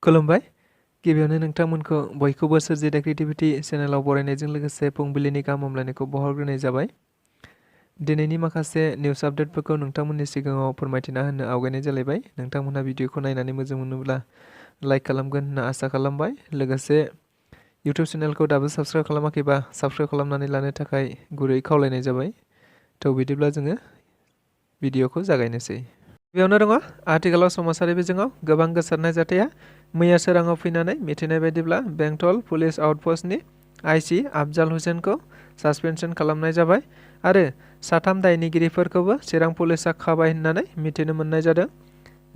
खुलुमबाय गिबियावनो नोंथांमोनखौ बयखौबो सोरजिदा क्रिएटिभिटी चेनेलाव बरायनायजों लोगोसे फुंबिलिनि गाहाम हामलायनायखौ बावहरग्रोनाय जाबाय। दिनैनि माखासे निउस आपडेटफोरखौ नोंथांमोननि सिगाङाव फोरमायथिना होनो आवगायनाय जालायबाय। नोंथांमोनहा भिडिअखौ नायनानै मोजां मोनोब्ला लाइक खालामगोन होनना आसा खालामबाय। लोगोसे इउटिउब चेनेलखौ दाबो साबस्क्राइब खालामाखैबा साबस्क्राइब खालामनानै लानो थाखाय गुरै खावलायनाय जाबाय। थ' बिदिब्ला जोङो भिडिअखौ जागायनोसै। बेयावनो दङ आथिखालाव समाजारि बिजोङाव गोबां गोसारनाय जाथाया मैया सोराङाव फैनानै मिथिनाय बायदिब्ला बेंटल पुलिस आउटपस्टनि आइसि आफजाल हुसेनखौ सासपेनसन खालामनाय जाबाय आरो साथाम दायनिगिरिफोरखौबो चिरां पुलिसआ खाबाय होननानै मिथिनो मोननाय जादों।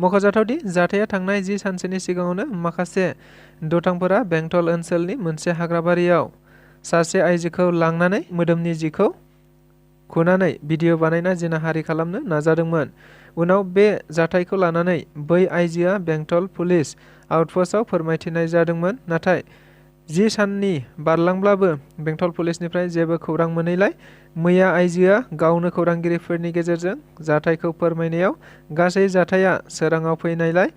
मख'जाथावदि जाथाया थांनाय 10 सानसोनि सिगाङावनो माखासे दुथांफोरा बेंटल ओनसोलनि मोनसे हाग्राबारियाव सासे आइजोखौ लांनानै मोदोमनि जिखौ खुनानै भिडिअ बानायना जिनाहारि खालामनो नाजादोंमोन। उनाव बे जाथायखौ लानानै बै आइजोआ बेंटल पुलिस आउटपस्टआव फोरमायथिनाय जादोंमोन। नाथाय 10 साननि बारलांब्लाबो बेंटल पुलिसनिफ्राय जेबो खौरां मोनैलाय मैया आइजोआ गावनो खौरांगिरिफोरनि गेजेरजों जाथायखौ फोरमायनायाव गासै जाथाया सोराङाव फैनायलाय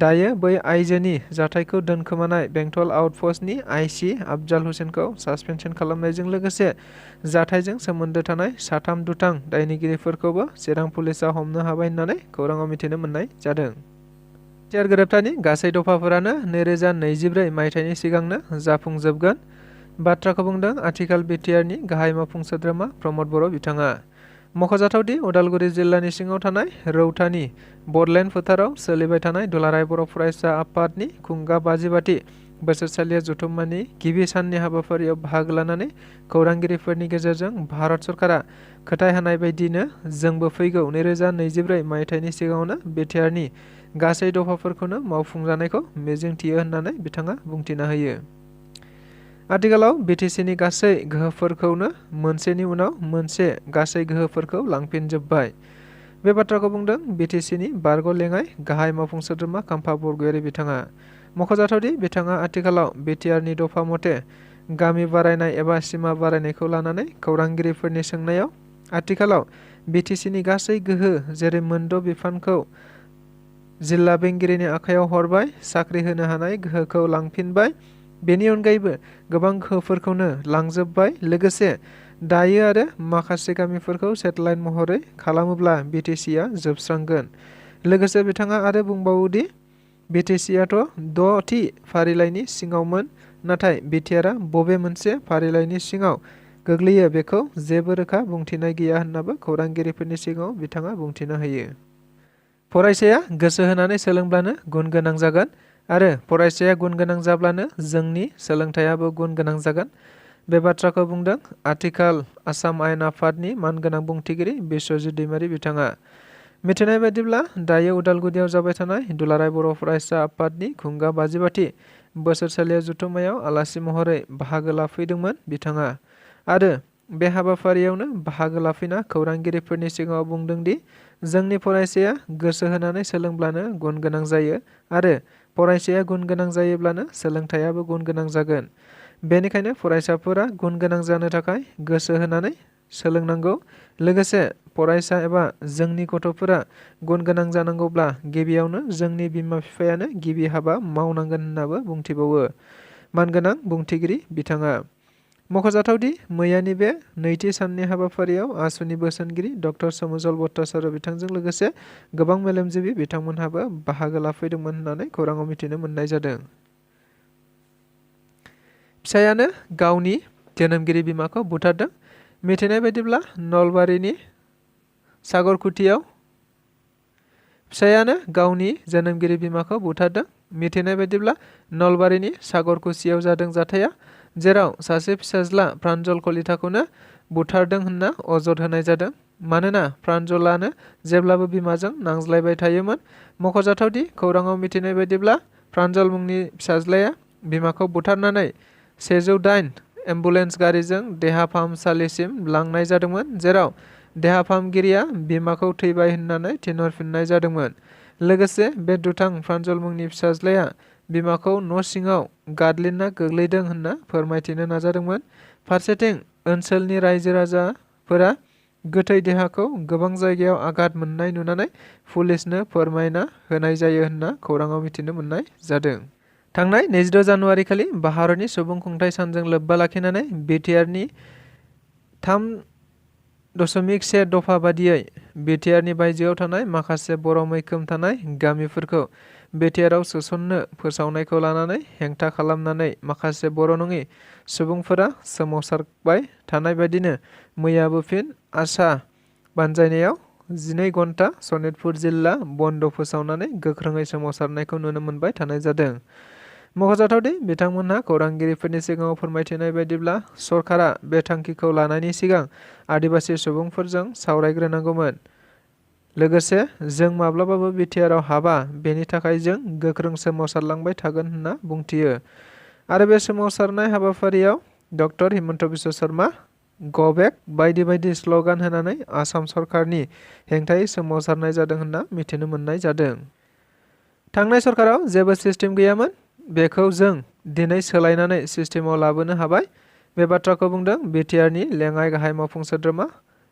दायो बै आइजोनि जाथायखौ दोनखोमानाय बेंटल आउटपस्टनि आइसि आफजाल हुसेनखौ सासपेनसन खालामनायजों लोगोसे जाथायजों सोमोन्दो थानाय साथाम दुथां दायनिगिरिफोरखौबो चिरां पुलिसआ हमनो हाबाय होननानै खौराङाव मिथिनो मोननाय जादों। BTR गोरोबथानि गासै दफाफोरानो 2024 मायथाइनि सिगांनो जाफुंजोबगोन बाथ्राखौ बुंदों आथिखाल BTRनि गाहाय मावफुं सोद्रोमा प्रमद बर' बिथाङा। मख'जाथावदि उदालगुरि जिल्लानि सिङाव थानाय रौतानि बडलेण्ड फोथाराव सोलिबाय थानाय दुलाराय बर' फरायसा आफादनि खुंगा 50 बोसोरसालिया जथुम्मानि गिबि साननि हाबाफारियाव बाहागो लानानै खौरांगिरिफोरनि गेजेरजों भारत सरकारा खोथाय होनाय बायदिनो जोंबो फैगौ 2024 मायथाइनि सिगाङावनो BTRनि गासै दफाफोरखौनो मावफुंजानायखौ मिजिंथियो होननानै बिथाङा बुंथिना होयो। आथिखालाव BTCनि गासै गोहोफोरखौनो मोनसेनि उनाव मोनसे गासै गोहोफोरखौ लांफिनजोब्बाय। बे बाथ्राखौ बुंदों BTCनि बारग' लेङाइ गाहाय मावफुं सोद्रोमा खाम्फा बरगयारी बिथाङा। मख'जाथावदि बिथाङा आथिखालाव BTRनि दफा मथे गामि बारायनाय एबा सिमा बारायनायखौ लानानै खौरांगिरिफोरनि सोंनायाव आथिखालाव BTCनि गासै गोहो जेरै मोनद' बिफानखौ जिल्ला बेंगिरिनि आखायाव हरबाय, साख्रि होनो हानाय गोहोखौ लांफिनबाय, बेनि अनगायैबो गोबां गोहोफोरखौनो लांजोबबाय। लोगोसे दायो आरो माखासे गामिफोरखौ सेटेलाइट महरै खालामोब्ला BTCआ जोबस्रांगोन। लोगोसे बिथाङा आरो बुंबावोदि BTCआथ' 6थि फारिलाइनि सिङावमोन, नाथाय BTRआ बबे मोनसे फारिलाइनि सिङाव गोग्लैयो बेखौ जेबो रोखा बुंथिनाय गैया होननाबो खौरांगिरिफोरनि सिगाङाव बिथाङा बुंथिना होयो। फरायसाया गोसो होनानै सोलोंब्लानो गुन गोनां जागोन आरो फरायसाया गुन गोनां जाब्लानो जोंनि सोलोंथाइयाबो गुन गोनां जागोन। बे बाथ्राखौ बुंदों आथिखाल आसाम आयेन आफादनि मानगोनां बुंथिगिरि बिश्वजित दैमारी बिथाङा। मिथिनाय बायदिब्ला दायो उदालगुरियाव जाबाय थानाय दुलाराय बर' फरायसा आफादनि खुंगा 50 बोसोरसालिया जथुम्मायाव आलासि महरै बाहागो लाफैदोंमोन बिथाङा आरो बे हाबाफारियावनो बाहागो लाफैना खौरांगिरिफोरनि सिगाङाव बुंदोंदि जोंनि फरायसाया गोसो होनानै सोलोंब्लानो गुन गोनां जायो आरो फरायसाया गुन गोनां जायोब्लानो सोलोंथाइयाबो गुन गोनां जागोन। बेनिखायनो फरायसाफोरा गुन गोनां जानो थाखाय गोसो होनानै सोलोंनांगौ। लोगोसे फरायसा एबा जोंनि गथ'फोरा गुन गोनां जानांगौब्ला गिबियावनो जोंनि बिमा बिफायानो गिबि हाबा मावनांगोन होननाबो बुंथिबावो मानगोनां बुंथिगिरि बिथाङा। मख'जाथावदि मैयानि बे नैथि साननि हाबाफारियाव आसुनि बोसोनगिरि डक्टर समुजल भट्टाचार्य बिथांजों लोगोसे गोबां मेलेमजिबि बिथांमोनहाबो बाहागो लाफैदोंमोन होननानै खौराङाव मिथिनो मोननाय जादों। फिसायानो गावनि जोनोमगिरि बिमाखौ बुथारदों। मिथिनाय बायदिब्ला नलबारिनि सागरकुटियाव फिसायानो गावनि जोनोमगिरि बिमाखौ बुथारदों। मिथिनाय बायदिब्ला नलबारिनि सागरकुसियाव जादों जाथाया, जेराव सासे फिसाज्ला प्रान्जल कलिताखौनो बुथारदों होनना अजद होनाय जादों। मानोना प्रान्जलानो जेब्लाबो बिमाजों नांज्लायबाय थायोमोन। मख'जाथावदि खौराङाव मिथिनाय बायदिब्ला प्रान्जल मुंनि फिसाज्लाया बिमाखौ बुथारनानै 108 एम्बुलेन्स गारिजों देहा फाहामसालिसिम लांनाय जादोंमोन, जेराव देहा फाहामगिरिया बिमाखौ थैबाय होननानै थिनहरफिननाय जादोंमोन। लोगोसे बे दुथां प्रान्जल मुंनि फिसाज्लाया बिमाखौ न' सिङाव गादलिनना गोग्लैदों होनना फोरमायथिनो नाजादोंमोन। फारसेथिं ओनसोलनि रायजो राजाफोरा गोथै देहाखौ गोबां जायगायाव आघात मोननाय नुनानै पुलिसनो फोरमायना होनाय जायो होनना खौराङाव मिथिनो मोननाय जादों। थांनाय 22 जानुवारि खालि भारतनि सुबुं खुंथाइ सानजों लोब्बा लाखिनानै BTRनि 3.1 दफा बादियै BTRनि बायजोआव थानाय माखासे बर' मैखोम थानाय गामिफोरखौ BTRआव सोसननो फोसावनायखौ लानानै हेंथा खालामनानै माखासे बर' नङि सुबुंफोरा सोमावसारबाय थानाय बायदिनो मैयाबो फिन आसा बानजायनायाव 12 घन्टा सनितपुर जिल्ला बन्द फोसावनानै गोख्रोङै सोमावसारनायखौ नुनो मोनबाय थानाय जादों। मख'जाथावदि बिथांमोनहा खौरांगिरिफोरनि सिगाङाव फोरमायथिनाय बायदिब्ला सरकारा बे थांखिखौ लानायनि सिगां आदिबासि सुबुंफोरजों सावरायग्रोनांगौमोन। लोगोसे जों माब्लाबाबो BTRआव हाबा, बेनि थाखाय जों गोख्रों सोमावसारलांबाय थागोन होनना बुंथियो। आरो बे सोमावसारनाय हाबाफारियाव डक्टर हिमन्त बिश्व शर्मा, गो बेक बायदि बायदि स्ल'गान होनानै आसाम सरकारनि हेंथायै सोमावसारनाय जादों होनना मिथिनो मोननाय जादों। थांनाय सरकाराव जेबो सिस्टेम गैयामोन, बेखौ जों दिनै सोलायनानै सिस्टेमाव लाबोनो हाबाय। बे बाथ्राखौ बुंदों BTRनि लेङाइ गाहाय मावफुं सोद्रोमा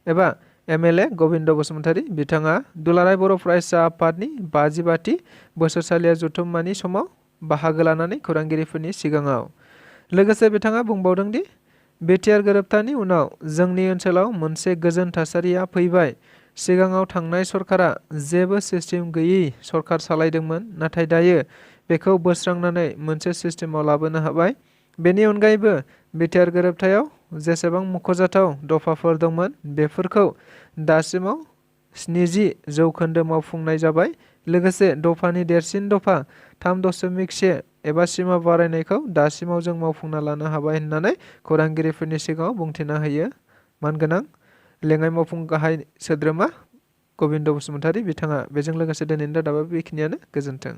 एबा MLA गबिन्द बसुमतारी। बिथाङा दुलाराय बर' फरायसा आफादनि 55थि बोसोरसालिया जथुम्मानि समाव बाहागो लानानै खौरांगिरिफोरनि सिगाङाव। लोगोसे बिथाङा बुंबावदों दि BTR गोरोबथानि उनाव जोंनि ओनसोलाव मोनसे गोजोन थासारिया फैबाय। सिगाङाव थांनाय सरकारा जेबो सिस्टेम गैयै सरकार सालायदोंमोन, नाथाय दायो बेखौ बोस्रांनानै मोनसे सिस्टेमाव लाबोनो हाबाय। बेनि अनगायैबो BTR गोरोबथायाव जेसेबां मख'जाथाव दफाफोर दंमोन, बेफोरखौ दासिमाव 70% मावफुंनाय जाबाय। लोगोसे दफानि देरसिन दफा 3.1 एबा सिमा बारायनायखौ दासिमाव जों मावफुंना लानो हाबाय होननानै खौरांगिरिफोरनि सिगाङाव बुंथिना होयो मानगोनां लेङाइ मावफुं गाहाय सोद्रोमा गबिन्द बसुमतारी बिथाङा। बेजों लोगोसे दिनैनि रादाबा बेखिनियानो। गोजोन्थों।